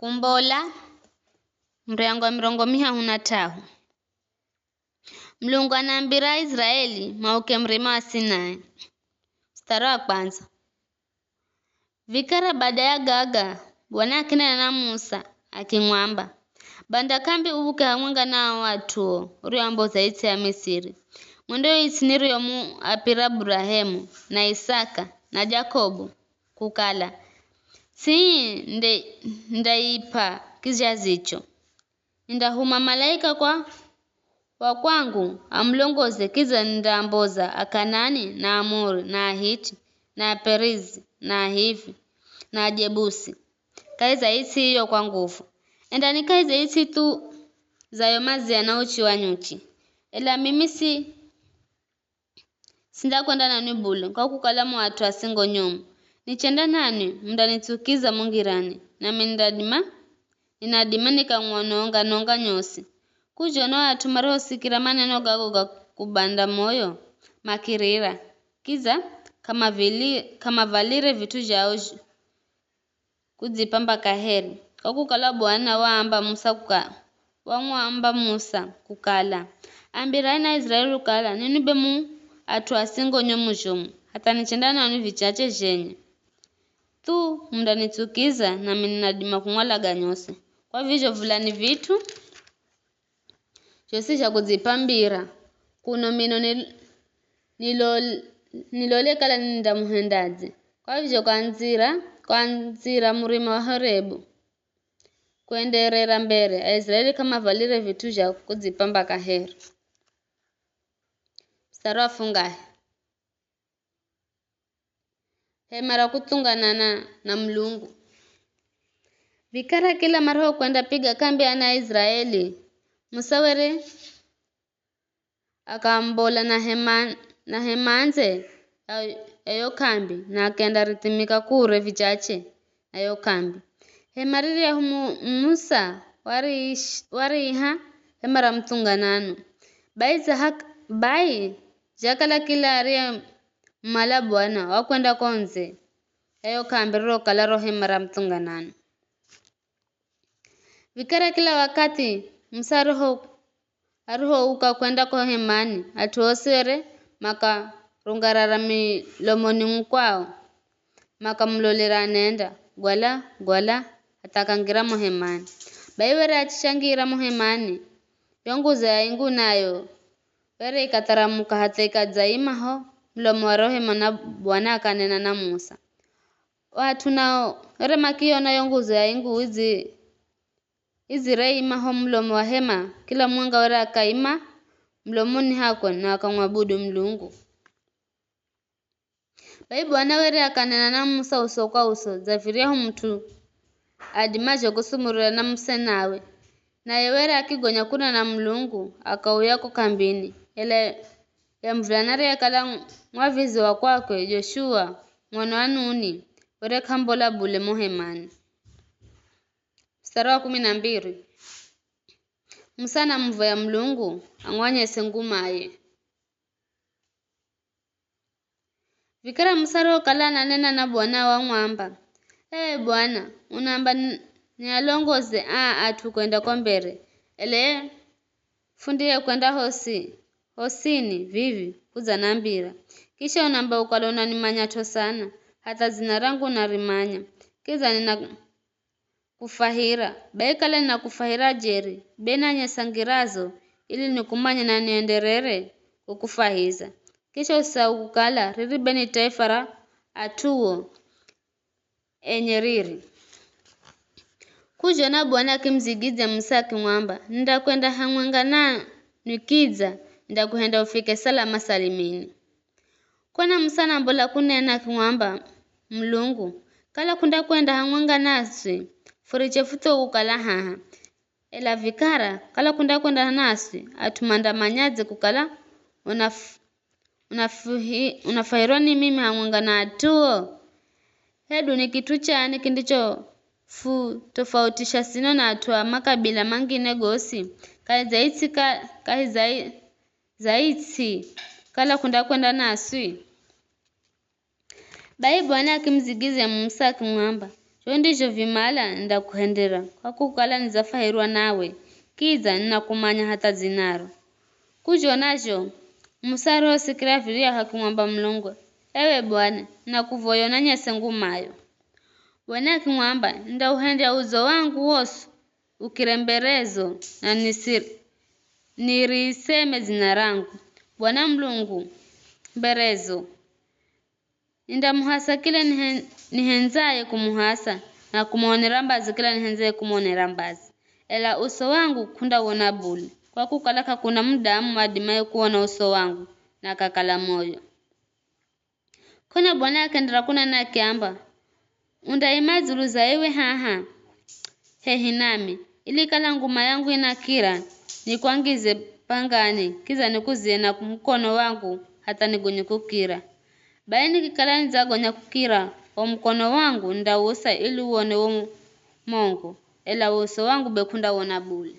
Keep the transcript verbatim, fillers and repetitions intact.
Kumbola, muryango wa mirongo mihahu na t'ahu. Mulungu anaambira Aiziraeli mauke murima wa Sinai. Mstari wa kwanza. Vikara baada ya gaga, Bwana akinena na Musa, akimwamba, "Banda kambi uvuke hamwenga na ao at'uo urioamboza its'i ya Misiri, mwende yo its'i niriyomuapira Burahemu, na Isaka, na Jakobu, kukala, ts'ii nde, ndaip'a kizhazicho. Nindahuma malaika kwa, wa kwangu amulongoze, kidza nindaamboza Akanani, na Amori, na Ahiti, na Aperizi, na Ahivi, na Ajebusi, kahi za its'i iyo kwa nguvu. Endani kahi za its'i thu za yo maziya na uchi wa nyuchi. Ela mimi si, sindakwenda nanwi bule, kwa kukala mu at'u a singo nyomu. Nichenda nanwi, mundanitsukiza mo ngirani, nami nindadima, ninadima nikamwanonga-nonga nyosi." K'uzhona o at'u marihosikira maneno gago ga kubanda moyo, makirira, kidza k'amavili-, k'amavalire vit'u zhao zh-, kudzipamba kaheri. Kwa kukala Bwana waamba Musa kuka-, wamwamba Musa kukala, "Ambirani Aiziraeli kukala, ninwi be mu at'u a singo nyomu zhomu, hatha nichenda nanwi vichache zhenye. Thu mundanitsukiza, nami ninadima kumwalaga nyosi. Kwa vizho vulani vit'u zhosi zha kudzipambira, kuno mino nil-, nilol-, nilole kala nindamuhendadze." Kwa vizho kwandzira, kwandzira murima wa Horebu, kwenderera mbere, Aiziraeli k'amavalire vit'u zha kudzipamba kaheri. Mstari wa fungahe. Hema ra kuthunganana na Mulungu. Vikara kila marihokwenda piga kambi ana Aiziraeli, Musa were akambola na hema, na hema ndze ya, ya yo kambi, na akenda rithimika kure vichache na yo kambi. Hema riryahu Mu-, Musa wariish-, wariiha hema ra muthunganano. Bai Zahak-, bai zhakala kila ariyemumala Bwana wakwenda ko ndze ya yo kambi rirokala ro hema ra muthunganano. Vikara kila wakathi Musa ariho-, arihouka kwenda ko hemani, at'u osi were makarungarara milomoni mwakwao, makamulolera anenda, gwala, gwala, hatha akangira mo hemani. Bai were achishangira mo hemani, yo nguzo ya ingu nayo were ikatharamuka hatha ikadzaima ho mulomo wa ro hema, na Bwana akanena na Musa. O at'u nao were makiona yo nguzo ya ingu idzi, idzireima ho mulomo wa hema, kila mumwenga were akaima mulomoni hakwe na akamwabudu Mulungu. Bai Bwana were akanena na Musa uso kwa uso, dza viryahu mut'u adimazho kusumurira na musenawe. Naye were akigonya kunena na Mulungu, akauya ko kambini. Ela ye muvulana ariyekala mwavizi wa kwakwe, Joshua, mwana wa Nuni, were k'ambola bule mo hemani. Mstari wa kumi na mbiri. Musa anamuvoya Mulungu amwanyese ngumaye. Vikara Musa arihokala ananena na Bwana wamwamba, "Ee Bwana, unaamba ni-, nialongoze aa at'u kwenda ko mbere, ela ye fundiye kwenda hosi, hosini vivi kudzanambira. Kisha unaamba ukala unanimanyat'o sana, hatha dzina rangu unarimanya. Kidza nina kufwahira. Bai kala ninakufwahira jeri, be nanyesa ngirazo ili nikumanye na nienderere kukufahiza. Kisha usisahau kukala riri be ni taifa ra at'uo enye riri." K'uzhona Bwana akimudzigidzya Musa akimwamba, "Nindakwenda hamwenga nanwi kidza nindakuhenda ufike salama salimini." Kwana Musa anambola kunena akimwamba Mulungu, "Kala k'undakwenda hamwenga naswi, furiche futhukukala haha. Ela vikara, kala k'undakwenda naswi, at'u mandamanyadze kukala unaf-, unafuhi-, unafwahirwa ni mimi hamwenga na at'uo? Hedu ni kit'u chani kindichofutofautisha sino na at'u a makabila mangine gosi kahi za its'i ka-, kahi za i-, za its'i, kala k'undakwenda naswi?" Bai Bwana akimudzigidzya Musa akimwamba, Zho ndizho vimala nindakuhendera, kwa kukala nidzafwahirwa nawe, kidza ninakumanya hatha dzinaro. K'uzhona zho, Musa arihosikira viryahu akimwamba Mulungu, "Ewe Bwana, nakuvoya unanyese ngumayo." Bwana akimwamba, "Nindauhendya udzo wangu wosi ukire mberezo, na nisir-, niriseme dzina rangu, Bwana Mulungu, mberezo. Nindamuhasa kila nihen-, nihendzaye kumuhasa, na kumuonera mbazi kila nihendzaye kumuonera mbazi. Ela uso wangu k'undawona bule, kwa kukala k'akuna mudamu adimaye kuona uso wangu na akakala moyo." K'ona Bwana akienderera kunena akiamba, "Undaima dzulu za iwe haha hehi nami, ili kala nguma yangu inakira, nikwangize pangani, kidza nikuzie na mukono wangu hatha nigonya kukira. Bai nikikala nidzagonya kukira, wo mukono wangu nindausa ili uwone wo mongo, ela wo uso wangu be k'undawona bule."